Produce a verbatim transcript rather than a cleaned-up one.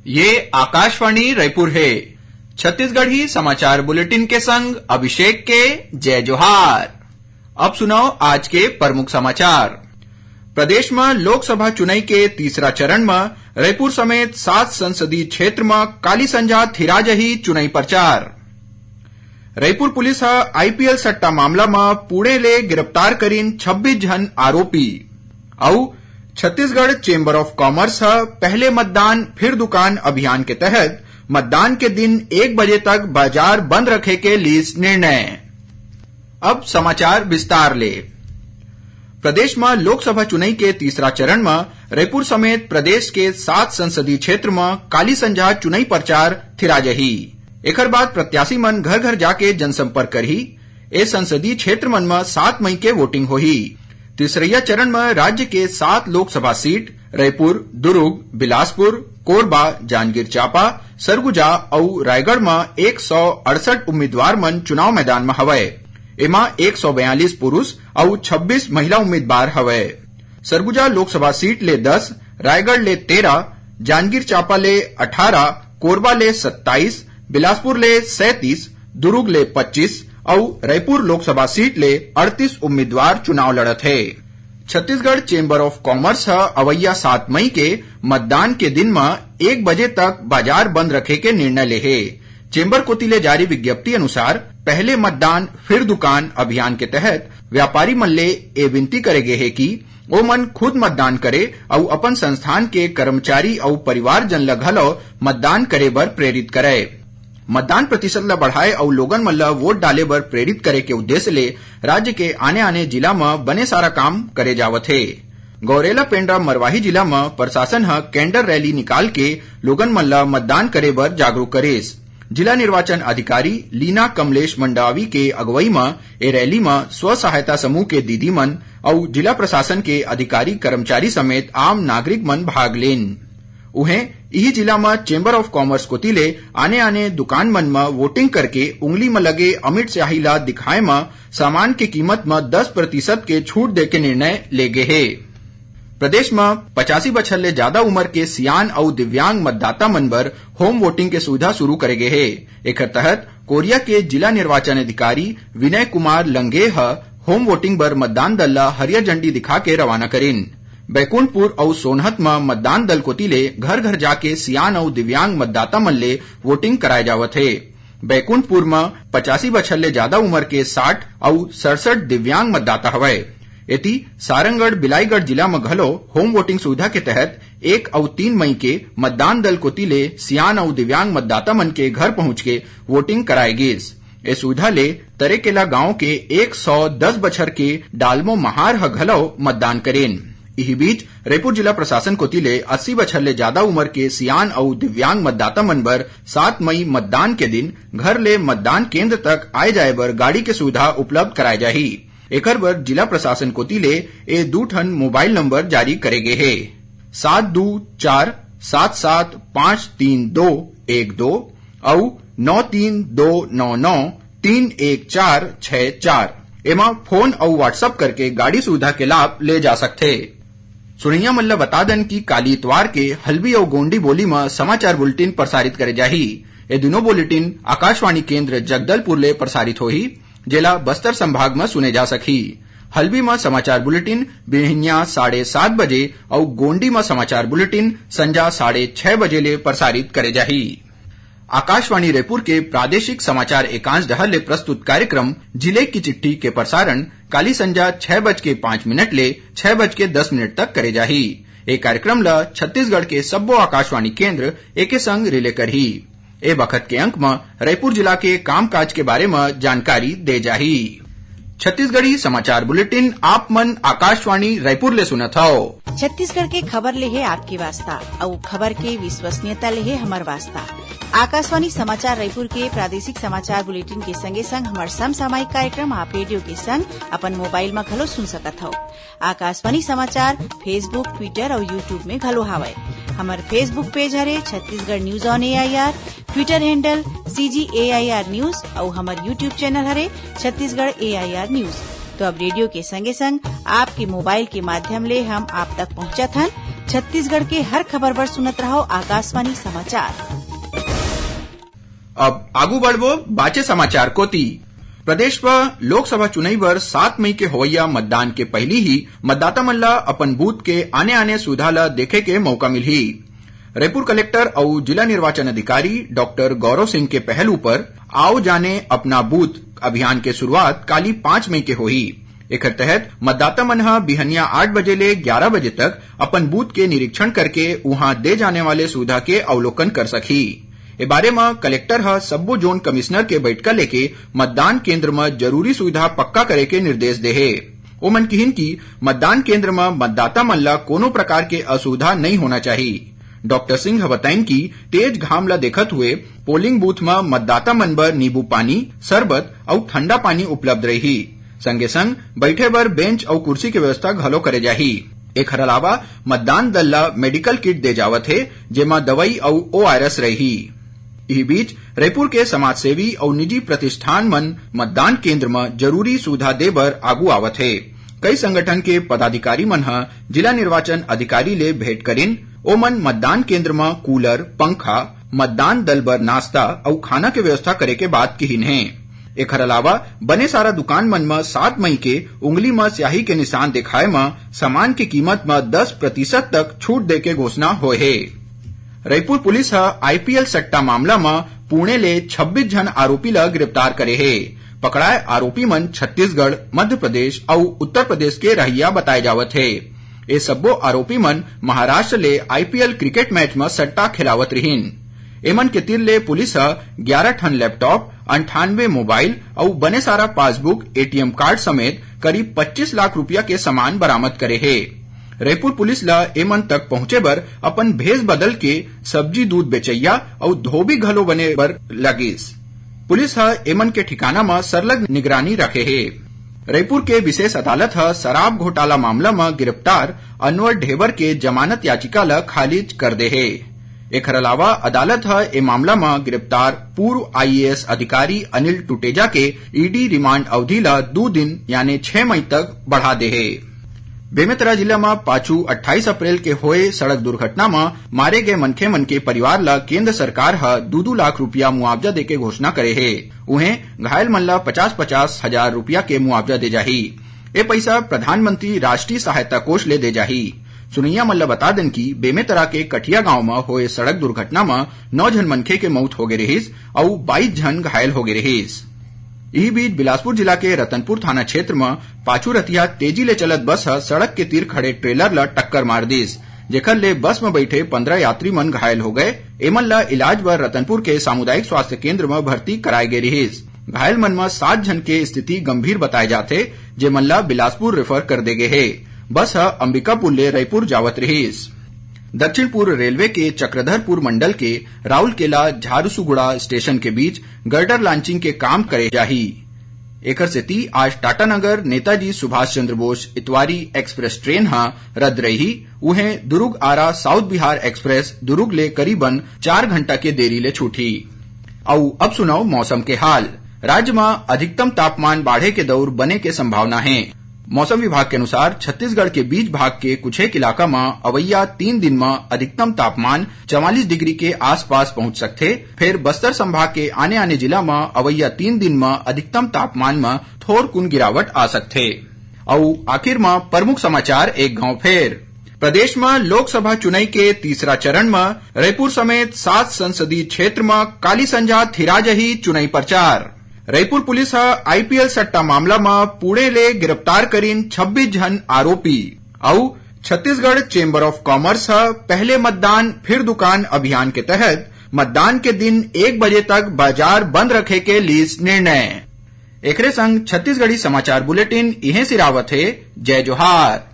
ये आकाशवाणी रायपुर हे। छत्तीसगढ़ी समाचार बुलेटिन के संग अभिषेक के जय जोहार। अब सुनव आज के प्रमुख समाचार। प्रदेश म लोकसभा चुनई के तीसरा चरण म रायपुर समेत सात संसदीय क्षेत्र म काली संझा थिरा जही चुनई प्रचार। रायपुर पुलिस ह आईपीएल सट्टा मामला म पुणे ले गिरफ्तार करिन छब्बीस झन आरोपी। अउ छत्तीसगढ़ चेंबर ऑफ कॉमर्स ह पहले मतदान फिर दुकान अभियान के तहत मतदान के दिन एक बजे तक बाजार बंद रखे के लीस निर्णय। अब समाचार विस्तार ले। प्रदेश म लोकसभा चुनई के तीसरा चरण म रायपुर समेत प्रदेश के सात संसदीय क्षेत्र म काली संझा चुनई प्रचार थिरा जही। एखर बाद प्रत्याशी मन घर-घर जाके जनसंपर्क करही। ए संसदीय क्षेत्र मन म सात मई के वोटिंग होही। तीसरइया चरण म राज्य के सात लोकसभा सीट, रायपुर, दुर्ग, बिलासपुर, कोरबा, जांजगीर चांपा, सरगुजा अउ रायगढ़ म एक सौ अड़सठ उम्मीदवार मन चुनाव मैदान म हवय। एमा एक सौ बयालीस पुरुष अउ छब्बीस महिला उम्मीदवार हवय। सरगुजा लोकसभा सीट ले दस, रायगढ़ ले तेरह, जांजगीर चांपा ले अठारह, कोरबा ले सत्ताईस, बिलासपुर ले सैंतीस, दुर्ग ले पच्चीस अउ रायपुर लोकसभा सीट ले अड़तीस उम्मीदवार चुनाव लड़त हे। छत्तीसगढ़ चेंबर ऑफ कॉमर्स ह अवइया सात मई के मतदान के दिन म एक बजे तक बाजार बंद रखे के निर्णय ले हे। चेंबर कोति ले जारी विज्ञप्ति अनुसार, पहले मतदान फिर दुकान अभियान के तहत व्यापारी मन ले ए विनती करे गे हे कि ओमन खुद मतदान करे अउ अपन संस्थान के कर्मचारी अउ परिवारजन ल घलो मतदान करे बर प्रेरित करय। मतदान प्रतिशत ल बढ़ाए अउ लोगन मन ल वोट डाले बर प्रेरित करे के उद्देश्य ले राज्य के आने-आने जिला म बने सारा काम करे जावत हे। गौरेला पेंड्रा मरवाही जिला म प्रशासन ह कैंडल रैली निकाल के लोगन मन ल मतदान करे बर जागरूक करिस। जिला निर्वाचन अधिकारी लीना कमलेश मंडावी के अगुवई म ए रैली म स्व सहायता समूह के दीदी मन अउ जिला प्रशासन के अधिकारी कर्मचारी समेत आम नागरिक मन भाग लेन। उहें, इही जिला म चेंबर ऑफ कॉमर्स कोति ले आने-आने दुकान मन म वोटिंग करके उंगली म लगे अमिट स्याही ला दिखाए म सामान के कीमत म दस प्रतिशत के छूट दे के निर्णय ले गे हे। प्रदेश म पचासी बछर ले जादा उमर के सियान अउ दिव्यांग मतदाता मन बर होम वोटिंग के सुविधा शुरू करे गे हे। एखर तहत कोरिया के जिला निर्वाचन अधिकारी विनय कुमार लंगे ह होम वोटिंग बर मतदान दल ल हरियर झंडी दिखा के रवाना करिन। बैकुंठपुर अउ सोनहत म मतदान दल कोति ले घर-घर जाके सियान अउ दिव्यांग मतदाता मन ले वोटिंग कराए जावत हे। बैकुंठपुर म पचासी बछर ले जादा उमर के साठ अउ सड़सठ दिव्यांग मतदाता हवय। एती, सारंगढ़ बिलाईगढ़ जिला म घलो होम वोटिंग सुविधा के तहत एक अउ तीन मई के मतदान दल कोति ले सियान अउ दिव्यांग मतदाता मन के घर पहुंच के वोटिंग कराए गिस। ए सुविधा ले तरेकेला गांव के एक सौ दस बछर के डालमो महार ह घलो मतदान करेन। इही बीच, रायपुर जिला प्रशासन कोति ले अस्सी बछर ले जादा उमर के सियान अउ दिव्यांग मतदाता मन बर सात मई मतदान के दिन घर ले मतदान केंद्र तक आए जाए बर गाड़ी के सुविधा उपलब्ध कराए जाही। एकर बर जिला प्रशासन कोति ले ए दू ठन मोबाइल नंबर जारी करे गे हे, सात दू चार सात सात पाँच तीन दो एक दो अउ नौ तीन दो नौ नौ तीन एक चार छह चार। एमा फोन अउ WhatsApp करके गाड़ी सुविधा के लाभ ले जा सकथे। सुनइया मन ल बता दन कि काली इतवार के हल्बी अउ गोंडी बोली म समाचार बुलेटिन प्रसारित करे जाही। ए दुनों बुलेटिन आकाशवाणी केंद्र जगदलपुर ले प्रसारित होही, जेला बस्तर संभाग म सुने जा सकही। हल्बी म समाचार बुलेटिन बिहनिया साढ़े सात बजे अउ गोंडी म समाचार बुलेटिन संझा साढ़े छह बजे ले प्रसारित करे जाही। आकाशवाणी रायपुर के प्रादेशिक समाचार एकांश डहर ले प्रस्तुत कार्यक्रम जिले की चिट्ठी के प्रसारण काली संझा छह बज के पाँच मिनट ले छह बज के दस मिनट तक करे जाही। ए कार्यक्रम ल छत्तीसगढ़ के सब्बो आकाशवाणी केंद्र एके संग रिले करही। ए बखत के अंक म रायपुर जिला के कामकाज के बारे म जानकारी दे जाही। छत्तीसगढ़ी समाचार बुलेटिन आप मन आकाशवाणी रायपुर ले सुनत हव। छत्तीसगढ़ के खबर ले हे आपके वास्ता, अउ खबर के विश्वसनीयता ले हे हमर वास्ता। आकाशवाणी समाचार रायपुर के प्रादेशिक समाचार बुलेटिन के संगे संग हमर समसामयिक कार्यक्रम आप रेडियो के संग अपन मोबाइल म घलो सुन सकत हव। आकाशवाणी समाचार Facebook, Twitter अउ YouTube में घलो हावय। हमर Facebook पेज हरे Chhattisgarh news on AIR, Twitter handle CG AIR news अउ हमर YouTube चैनल हरे छत्तीसगढ़ एआईआर न्यूज। तो अब रेडियो के संगे संग आपके मोबाइल के माध्यम ले हम आप तक पहुंचत हन। छत्तीसगढ़ के हर खबर बर सुनत रहव आकाशवाणी समाचार। अब आगू बढ़बो बाचे समाचार कोति। प्रदेश म लोकसभा चुनई बर सात मई के होवइया मतदान के पहिली ही मतदाता मन ल अपन बूथ के आने-आने सुविधा ल देखे के मौका मिलही। रईपुर कलेक्टर अउ जिला निर्वाचन अधिकारी डॉक्टर गौरव सिंह के पहल ऊपर आओ जाने अपना बूथ अभियान के शुरुआत काली पाँच मई के होही। एखर तहत मतदाता मन ह बिहनिया आठ बजे ले ग्यारह बजे तक अपन बूथ के निरीक्षण करके उहां दे जाने वाले सुविधा के अवलोकन कर सकही। ए बारे म कलेक्टर ह सब्बो जोन कमिश्नर के बइठका लेके मतदान केंद्र म जरूरी सुविधा पक्का करे के निर्देश दे हे। ओमन किहिन कि मतदान केंद्र म मतदाता मन ल कोनो प्रकार के असुविधा नइ होना चाही। डॉक्टर सिंह ह बताइन कि तेज घाम ल देखत हुए पोलिंग बूथ म मतदाता मन बर नींबू पानी, शरबत अउ ठंडा पानी उपलब्ध रइही। संगे संग बइठे बर बेंच अउ कुर्सी के व्यवस्था घलो करे जाही। एखर अलावा मतदान दल ल मेडिकल किट दे जावत हे, जेमा दवई अउ ओआरएस रइही। इही बीच, रईपुर के समाजसेवी अउ निजी प्रतिष्ठान मन मतदान केंद्र म जरूरी सुविधा दे बर आगू आवत हे। कई संगठन के पदाधिकारी मन ह जिला निर्वाचन अधिकारी ले भेंट करिन। ओमन मतदान केंद्र म कूलर, पंखा, मतदान दल बर नाश्ता अउ खाना के व्यवस्था करे के बात किहिन हे। एखर अलावा बने सारा दुकान मन म सात मई के उंगली म स्याही के निशान देखाए म सामान के कीमत म दस प्रतिशत तक छूट दे के घोषणा होए हे। रईपुर पुलिस ह आईपीएल सट्टा मामला म पुणे ले छब्बीस झन आरोपी ल गिरफ्तार करे हे। पकड़ाए आरोपी मन छत्तीसगढ़, मध्य प्रदेश अउ उत्तर प्रदेश के रहइया बताए जावत हे। ए सब्बो आरोपी मन महाराष्ट्र ले आईपीएल क्रिकेट मैच म सट्टा खेलावत रिहिन। एमन के तीर ले पुलिस ह ग्यारह ठन लैपटॉप, अंठानवे मोबाइल अउ बने सारा पासबुक, एटीएम कार्ड समेत करीब पच्चीस लाख रुपया के सामान बरामद करे हे। रईपुर पुलिस ल एमन तक पहुंचे बर अपन भेष बदल के सब्जी दूध बेचइया अउ धोबी घलो बने बर लगिस। पुलिस ह एमन के ठिकाना म सरलग निगरानी रखे हे। रईपुर के विशेष अदालत ह शराब घोटाला मामला म गिरफ्तार अनवर ढेबर के जमानत याचिका ल खारिज कर दे हे। एखर अलावा अदालत ह ए मामला म गिरफ्तार पूर्व आईएएस अधिकारी अनिल टुटेजा के ईडी रिमांड अवधि ल दू दिन यानी छह मई तक बढ़ा दे हे। बेमेतरा जिला म पाछू अट्ठाईस अप्रैल के होए सड़क दुर्घटना म मारे गए मनखे मन के परिवार ल केंद्र सरकार ह दू दू लाख रुपया मुआवजा देके घोषणा करे हे। उहें, घायल मन ल पचास पचास हजार रुपया के मुआवजा दे जाही। ए पइसा प्रधानमंत्री राष्ट्रीय सहायता कोष ले दे जाही। सुनइया मन ल बता देन कि बेमेतरा के कठिया गांव म होए सड़क दुर्घटना म नौ झन मनखे के मउत होगे रिहिस अउ बाईस झन घायल होगे रिहिस। इही बीच, बिलासपुर जिला के रतनपुर थाना क्षेत्र म पाछू रतिहा तेजी ले चलत बस ह सड़क के तीर खड़े ट्रेलर ल टक्कर मार दिस, जेखर ले बस म बइठे पंद्रह यात्री मन घायल हो गए। एमन ल इलाज बर रतनपुर के सामुदायिक स्वास्थ्य केंद्र म भर्ती कराए गे रिहिस। घायल मन म सात झन के स्थिति गंभीर बताए जाथे, जेमन ल बिलासपुर रेफर कर दे गे हे। बस ह अंबिकापुर ले रईपुर जावत रिहिस। दक्षिण पूर्व रेलवे के चक्रधरपुर मंडल के राउरकेला झारसुगुड़ा स्टेशन के बीच गर्डर लॉन्चिंग के काम करे जाही। एकर सेती आज टाटानगर नेताजी सुभाष चंद्र बोस इतवारी एक्सप्रेस ट्रेन ह रद्द रही। उहें, दुरुग आरा साउथ बिहार एक्सप्रेस दुरुग ले करीबन चार घंटा के देरी ले छूटही। अउ अब सुनव मौसम के हाल। राज्य म अधिकतम तापमान बाढ़े के दौर बने के संभावना हे। मौसम विभाग के अनुसार, छत्तीसगढ़ के बीच भाग के कुछेक इलाका म अवइया तीन दिन म अधिकतम तापमान चवालीस डिग्री के आसपास पहुंच सकथे। फेर बस्तर संभाग के आने-आने जिला म अवइया तीन दिन म अधिकतम तापमान म थोरकुन गिरावट आ सकथे। अउ आखिर म प्रमुख समाचार एक घांव फेर। प्रदेश म लोकसभा चुनई के तीसरा चरण म रईपुर समेत सात संसदीय क्षेत्र म काली संझा थिरा जही चुनई प्रचार। रईपुर पुलिस ह आईपीएल सट्टा मामला म पुणे ले गिरफ्तार करिन छब्बीस झन आरोपी। अउ छत्तीसगढ़ चेंबर ऑफ कॉमर्स ह पहले मतदान फिर दुकान अभियान के तहत मतदान के दिन एक बजे तक बाजार बंद रखे के लीस निर्णय। एकरे संग छत्तीसगढ़ी समाचार बुलेटिन इहें सिरावत हे। जय जोहार।